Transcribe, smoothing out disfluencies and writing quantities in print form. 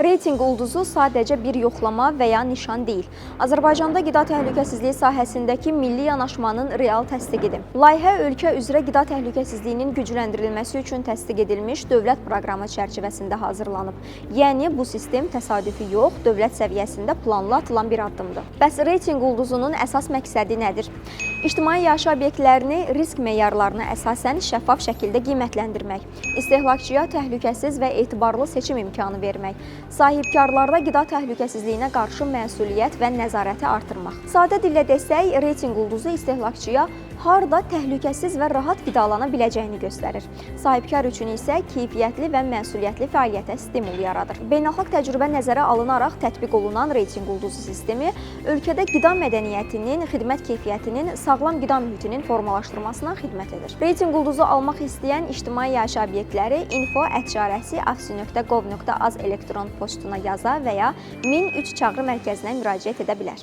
Reytinq ulduzu sadəcə bir yoxlama və ya nişan deyil. Azərbaycanda qida təhlükəsizliyi sahəsindəki milli yanaşmanın real təsdiqidir. Layihə ölkə üzrə qida təhlükəsizliyinin gücləndirilməsi üçün təsdiq edilmiş dövlət proqramı çərçivəsində hazırlanıb. Yəni bu sistem təsadüfi yox, dövlət səviyyəsində planlı atılan bir addımdır. Bəs reytinq ulduzunun əsas məqsədi nədir? İctimai yaşayış obyektlərini risk meyarlarına əsasən şəffaf şəkildə qiymətləndirmək, istehlakçıya təhlükəsiz və etibarlı seçim imkanı vermək, sahibkarlarda qida təhlükəsizliyinə qarşı məsuliyyət və nəzarəti artırmaq. Sadə dillə desək, reytinq ulduzu istehlakçıya harda təhlükəsiz və rahat qidalana biləcəyini göstərir. Sahibkar üçün isə keyfiyyətli və məsuliyyətli fəaliyyətə stimul yaradır. Beynəlxalq təcrübə nəzərə alınaraq tətbiq olunan reytinq ulduzu sistemi ölkədə qida mədəniyyətinin, xidmət keyfiyyətinin, sağlam qida mühitinin formalaşdırmasına xidmət edir. Reytinq ulduzu almaq istəyən ictimai yaşayış obyektləri info@afsi.gov.az elektron postuna yaza və ya 1003 çağrı mərkəzinə müraciət edə bilər.